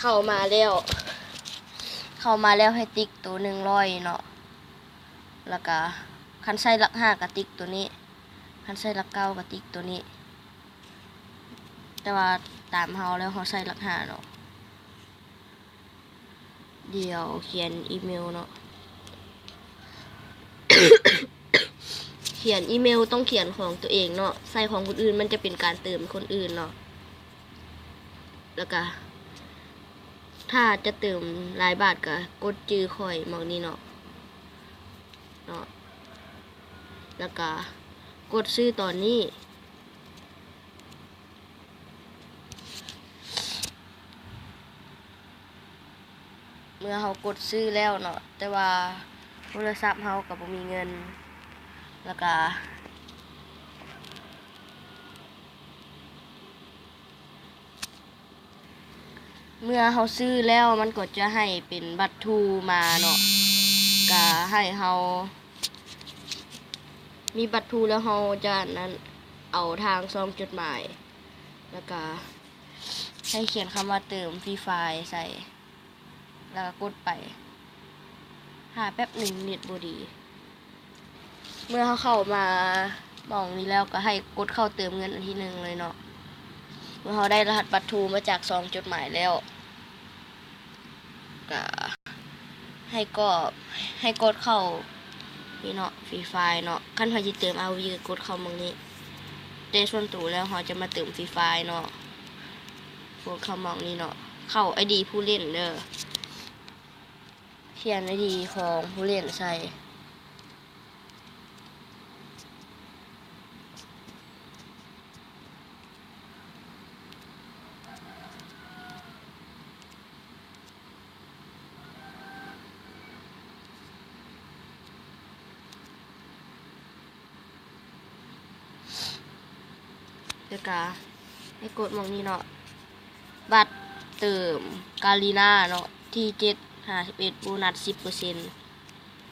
ເຂົ້າມາແລ້ວ ເຂົ້າມາແລ້ວໃຫ້ຕິກໂຕໜຶ່ງຮ້ອຍເນາະ ແລ້ວກະຄັນໃຊ້ຫຼັກຫ້າກະຕິກໂຕນີ້ ຄັນໃຊ້ຫຼັກເກົ້າກະຕິກໂຕນີ້ ແຕ່ວ່າຕາມເຮົາແລ້ວເຮົາໃຊ້ຫຼັກຫ້າເນາະ. ດຽວຂຽນອີເມວເນາະ ຂຽນອີເມວຕ້ອງຂຽນຂອງຕົວເອງເນາະ ໃສ່ຂອງຄົນອື່ນມັນຈະເປັນການເຕີມຄົນອື່ນເນາະ. ແລ້ວກະຖ້າຈະເຕີມຫຼາຍບາດກະກົດຈື່ຂ້ອຍໝ່ອງນີ້ເນາະ ເນາະ ແລ້ວກະກົດຊື້ຕອນນີ້. ເມື່ອເຮົາກົດຊື້ແລ້ວເນາະ ແຕ່ວ່າໂທລະສັບເຮົາກະບໍ່ມີເງິນ ແລ້ວກະ ເມື່ອເຮົາຊື້ແລ້ວມັນກໍຈະໃຫ້ເປັນບັດທູມາເນາະ ກະໃຫ້ເຮົາມີບັດທູແລ້ວເຮົາຈະອັນນັ້ນ ເອົາທາງຊອງຈົດໝາຍ ແລ້ວກະໃຫ້ຂຽນຄຳວ່າເຕີມຟຣີຟາຍໃສ່ ແລ້ວກະກົດໄປ. ຖ້າແປັບໜຶ່ງ ເນັດບໍ່ດີ. ເມື່ອເຮົາເຂົ້າມາໝ່ອງນີ້ແລ້ວ ກະໃຫ້ກົດເຂົ້າເຕີມເງິນອັນທີໜຶ່ງເລີຍເນາະ. ເມື່ອເຮົາໄດ້ລະຫັດບັດທູມາຈາກຊອງຈົດໝາຍແລ້ວ ກະໃຫ້ກໍ ໃຫ້ກົດເຂົ້ານີ້ເນາະ ຟຣີຟາຍເນາະ. ຄັນໃຜຊິເຕີມອາວີ ກະກົດເຂົ້າໝ່ອງນີ້ ແຕ່ສ່ວນໂຕແລ້ວເຮົາຈະມາເຕີມຟຣີຟາຍເນາະ. ກົດເຂົ້າໝ່ອງນີ້ເນາະ ເຂົ້າໄອດີຜູ້ຫຼິ້ນເດີ. ຂຽນໄອດີຂອງຜູ້ຫຼິ້ນໃສ່. ແລ້ວກະໃຫ້ກົດໝ່ອງນີ້ເນາະ ບັດເຕີມກາລີນາເນາະ ທີເຈັດຫາສິບເອັດ ໂບນັດສິບເປີເຊັນ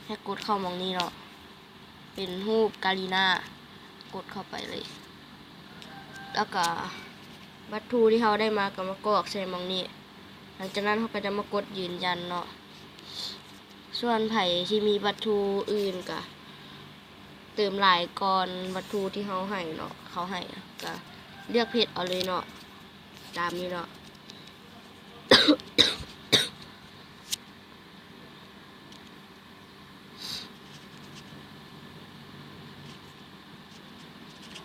ໃຫ້ກົດເຂົ້າໝ່ອງນີ້ເນາະ ເປັນຮູບກາລີນາ ກົດເຂົ້າໄປເລີຍ. ແລ້ວກະບັດທູທີ່ເຮົາໄດ້ມາກະມາກອກໃສ່ໝ່ອງນີ້. ຫຼັງຈາກນັ້ນເຮົາກະຈະມາກົດຢືນຢັນເນາະ. ສ່ວນໃຜທີ່ມີບັດທູອື່ນກະເຕີມຫຼາຍກ່ອນບັດທູທີ່ເຮົາໃຫ້ເນາະ ເຂົາໃຫ້ ກະເລືອກເພັດເອົາເລີຍເນາະ ຕາມນີ້ເນາະ.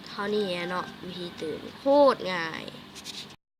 ເທົ່ານີ້ແຫຼະເນາະ ວິທີເຕີມໂຄດງ່າຍ.